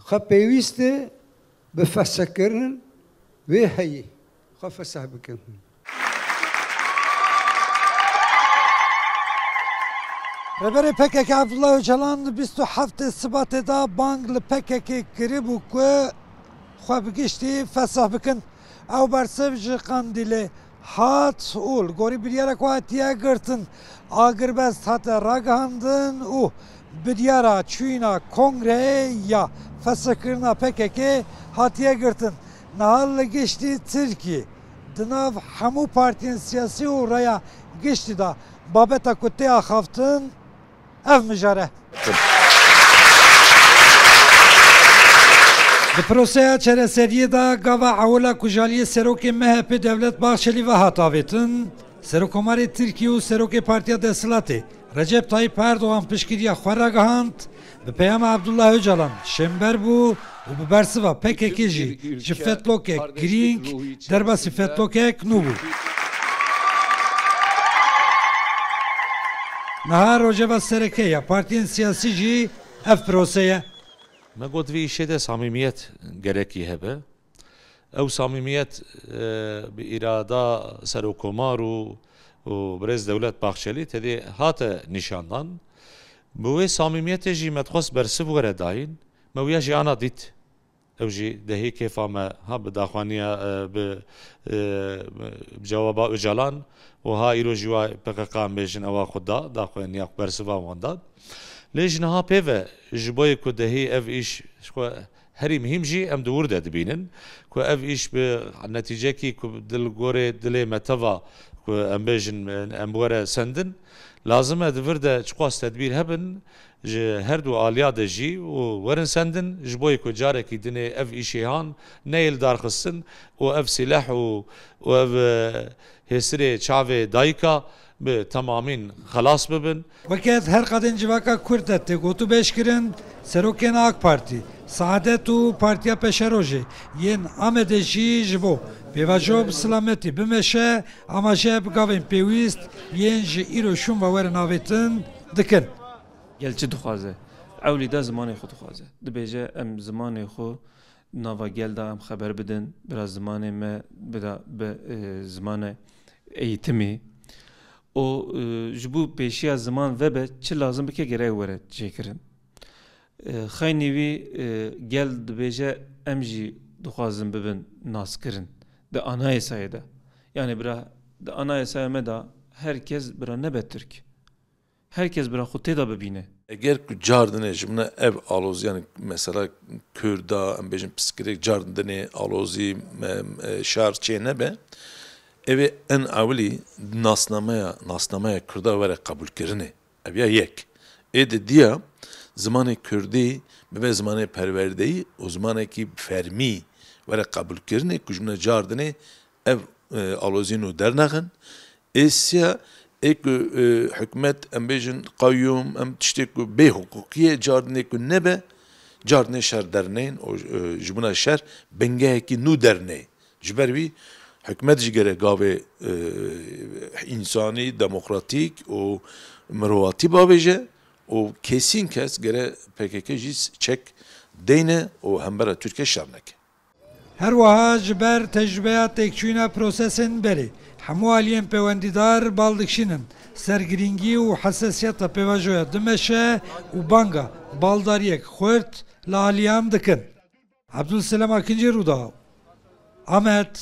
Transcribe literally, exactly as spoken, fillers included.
Xwe pêwîst e bi fesihkirin wê heyî xwe fesih bikin. Rêberê P K K Abdullah Öcalan di bîst û heftê Sibatê de bang li P K K kiribû ku xwe bi giştî fesih bikin. Ew bersiv ji Qandîlê hat û li gorî biryara ku hatiye girtin, agirbest hate ragihandin û biryara çûyîna kongreyê ya fesihkirina P K K hatiye girtin. Niha li giştî Tirkiyê di nav hemû partiyên siyasî û raya giştî de babeta ku tê axaftin, ev mijare. Di proseya çereseriyê de gava ewil a ku ji aliyê serokê M H P Devlet Bahçelî ve hat avêtin, Serokkomarê Tirkiyê û Serokê Partiya Desthilatê Recep Tayyip Erdogan piştgiriya xwe ragihand, bi peyama Abdullah Öcalan şênber bû û bi bersiva P K K jî ji fetlokek girîng derbasî fetlokek nû bû. Niha rojeva sereke ya partiyên siyasî jî ev pirose ye. Me got vî îşê de samîmiyet gerekî hebe. Ew samîmiyet, e, bi îrada Serokkomar û, û birêz Dewlet Bahçelî tedê hate nîşandan. Bi wê samîmiyetê jî me dixwest bersiv were dayîn. Me wiya jî ana dît. Ew jî dehî kêfa me ha bi daxwaniya, e, bi, e, bi cewaba Ocalan û ha îro jî wa P K K em bêjin ewa xwe da, daxwaniya bersiva wan da. Lê ji niha pê ve ji bo yê ku dehî ev îş ji xwe herî muhîm jî em di wir de dibînin ku ev îş bi netîcekî ku dil gorê dilê me teva ku em bêjin em were sendin, lazim e di vir de çiqas tedbîr hebin, ji her du aliya de jî û werin sendin, ji bo yê ku carekî dinê ev îşê han neyê li dar xistin û ev sîleh û, û ev, e, hêsirê çavê dayika bi temamîn xelas bibin. Weke di her qadên civaka Kurd de tê gotûbêj kirin, serokên AK Partî, Saadet û Partiya Peşerojê yên Amedê jî ji bo pêvajo bi silametî bimeşe, amaje bi gavên pêwîst yên ji îro şûn ve werin avêtin dikin. Gel çi dixwaze? Ewlî de zimanê xwe dixwaze. Dibêje, em zimanê xwe nava gel de em xeber bidin, bira zimanê me bira bi, e, zimane eğitimî. Û, e, ji bo pêşiya ziman vebe çi lazim bike gere were çêkirin. E, xeynî wî, e, gel dibêje, em jî dixwazin bibin naskirin di anayasayê de. Yani bira di anayasaya me de her kes bira nebe Tirk. Her kes bira xwe tê de bibîne. Eger ku cardinê ji min ev alozî, yani mesela Kurda, em bêjin piskirêk cardinê alozî, em, e, şer çê nebe, ev ê en ewilî nasnameya, nasnameya Kurda were qebûlkirinê. Ev ya yek. Ê di diya zimanê Kurdî bibe zimanê perwerdeyî û zimanekî fermî were qebûlkirinê ku ji min cardinê ev, e, alozî nû dernexin. Ê siya, ê ku, e, hikûmet, em bêjin qeyûm, em tiştê ku bê hiqûqî ye, cardinê ku nebe, cardinê şer derneyên û, e, ji bona şer bingehekî nû dernê. Ji ber wî hikûmet jî gere gavê, e, însanî, demokratîk û mirovatî bavêje û kesîn kes gere P K K jî çek deyne û hembera Tirkiye şer neke. Her wiha ji ber tecrûbeya têkçûyîna prosesên berê, hemû aliyên pêwendîdar bal dikişînin ser girîngî û hesasiyeta pêvajoya dimeşe û banga baldariyek xurt li aliyan dikin. Abdulselam Akincî, Rûdaw, Amed,